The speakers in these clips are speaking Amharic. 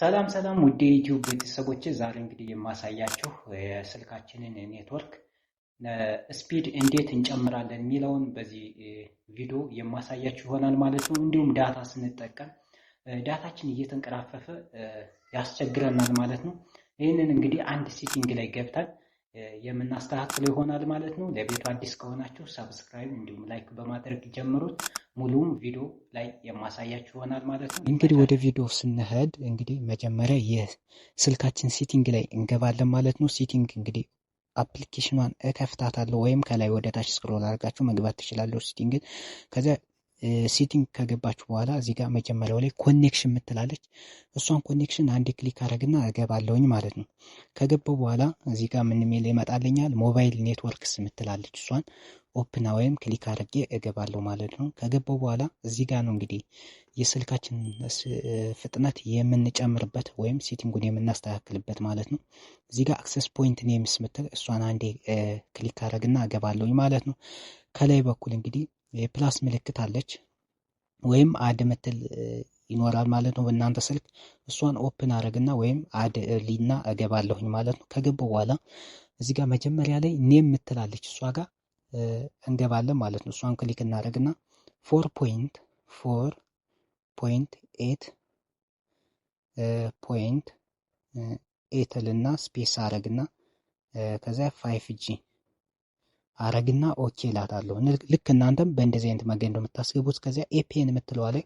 ሰላም ሰላም ውድ የዩቲዩብ ቤተሰቦች፣ ዛሬ እንግዲህ የማሳያችሁ የስልካችንን network speed እንዴት እንጨምራለን የሚለውን በዚህ ቪዲዮ የማሳያችሁ ይሆናል ማለት ነው። እንዲሁም data ስንጠቀም data ችን እየተንቀራፈፈ ያስቸግረናል ማለት ነው። ይህንን እንግዲህ አንድ setting ላይ ገብተን የምናስተካክለው ይሆናል ማለት ነው። ለቤቱ አዲስ ከሆናችሁ subscribe እንዲሁም like በማድረግ ጀምሩት። ሙሉም ቪዲዮ ላይ የማሳያችሁ ይሆናል ማለት ነው። እንግዲህ ወደ ቪዲዮ ስንሄድ እንግዲህ መጀመሪያ የስልካችን setting ላይ እንገባለን ማለት ነው። Setting እንግዲህ application ኗን እከፍታታለሁ ወይም ከላይ ወደ ታች scroll አድርጋችሁ መግባት ትችላላችሁ setting ን። ከዚያ setting ከገባችሁ በኋላ እዚህ ጋር መጀመሪያው ላይ connection የምትላለች፣ እሷን connection አንድ click አደረግና እገባለሁኝ ማለት ነው። ከገባው በኋላ እዚህ ጋር ምን የሚል ይመጣልኛል? Mobile networks የምትላለች፣ እሷን open ወይም click አድርጌ እገባለሁ ማለት ነው። ከገባው በኋላ እዚህ ጋር ነው እንግዲህ የስልካችን ፍጥነት የምንጨምርበት ወይም setting ኡን የምናስተካክልበት ማለት ነው። እዚህ ጋር access point names ምትል እሷን አንዴ click አደረግና እገባለሁኝ ማለት ነው። ከላይ በኩል እንግዲህ የ plus ምልክት አለች ወይም add ምትል ይኖራል ማለት ነው በእናንተ ስልክ። እሷን open አረግና ወይም add ሊና እገባለሁኝ ማለት ነው። ከገባው በኋላ እዚህ ጋር መጀመሪያ ላይ name ምትላለች፣ እሷ ጋር እንገባለን ማለት ነው። እሷን click እናደርግና 4.4.8.8 ልና space አረግና ከዚያ 5G አረግና okay እላታለሁ። ልክ እናንተም በእንደዚህ አይነት መንገድ ነው የምታስገቡት። ከዚያ APN የምትለዋ ላይ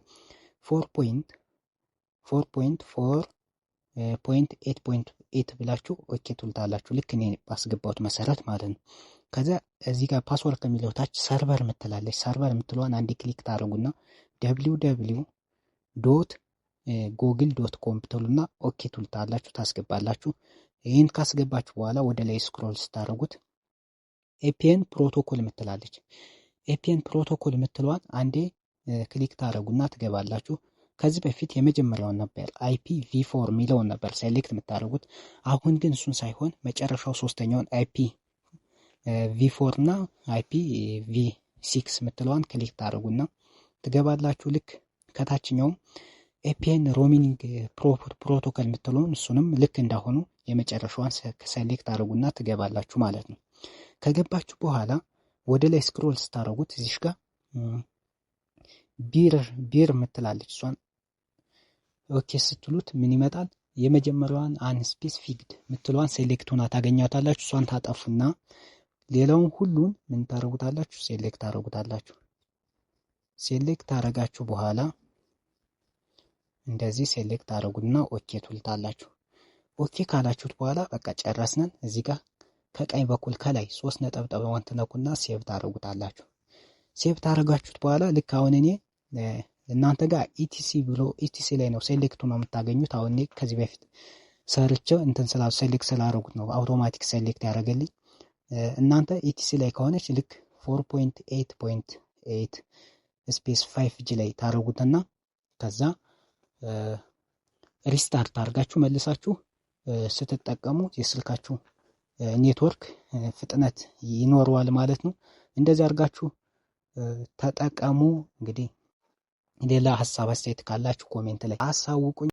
4.4.4.8.8 ብላችሁ okay ትሉታላችሁ። ልክ እኔ ባስገባሁት መሰረት ማለት ነው። ከዚያ እዚህ ጋር password ከሚለው ታች server ምትላለች። Server የምትለዋን አንድ click ታደርጉና ww.google.com ትሉና okay ትሉታላችሁ፣ ታስገባላችሁ። ይህን ካስገባችሁ በኋላ ወደ ላይ scroll ስታደርጉት APN protocol ምትላለች። APN protocol የምትለዋን አንዴ click ታደርጉና ትገባላችሁ። ከዚህ በፊት የመጀመሪያውን ነበር IPv4 የሚለውን ነበር select የምታደርጉት። አሁን ግን እሱን ሳይሆን መጨረሻው ሶስተኛውን IPv4 እና IPv6 የምትለዋን click ታደርጉና ትገባላችሁ። ልክ ከታችኛውም APN roaming protocol የምትለውን እሱንም ልክ እንዳሆኑ የመጨረሻዋን select ታደርጉና ትገባላችሁ ማለት ነው። ከገባችሁ በኋላ ወደ ላይ scroll ስታደርጉት እዚሽ ጋር bearer bearer የምትላለች፣ እሷን okay ስትሉት ምን ይመጣል? የመጀመሪያዋን unspecified የምትለዋን select ሆና ታገኛታላችሁ። እሷን ታጠፉና ሌላውን ሁሉን ምን ታደርጉታላችሁ? Select ታደርጉታላችሁ። Select ታደረጋችሁ በኋላ እንደዚህ select ታደርጉና okay ትሉታላችሁ። Okay ካላችሁት በኋላ በቃ ጨረስነን። እዚህ ጋር ከቀኝ በኩል ከላይ ሶስት ነጠብጣቧን ትነኩና save ታደርጉታላችሁ። Save ታደረጋችሁት በኋላ ልክ አሁን እኔ እናንተ ጋር etc ብሎ etc ላይ ነው select ኡ ነው የምታገኙት። አሁን እኔ ከዚህ በፊት ሰርቼ እንትን ስላ select ስላደረጉት ነው automatic select ያደረገልኝ። እናንተ etc ላይ ከሆነች ልክ 4.8.8 space 5G ላይ ታደረጉትና ከዛ restart አድርጋችሁ መልሳችሁ ስትጠቀሙ የስልካችሁ ኔትወርክ ፍጥነት ይኖረዋል ማለት ነው። እንደዚህ አድርጋችሁ ተጠቀሙ። እንግዲህ ሌላ ሀሳብ አስተያየት ካላችሁ comment ላይ አሳውቁኝ።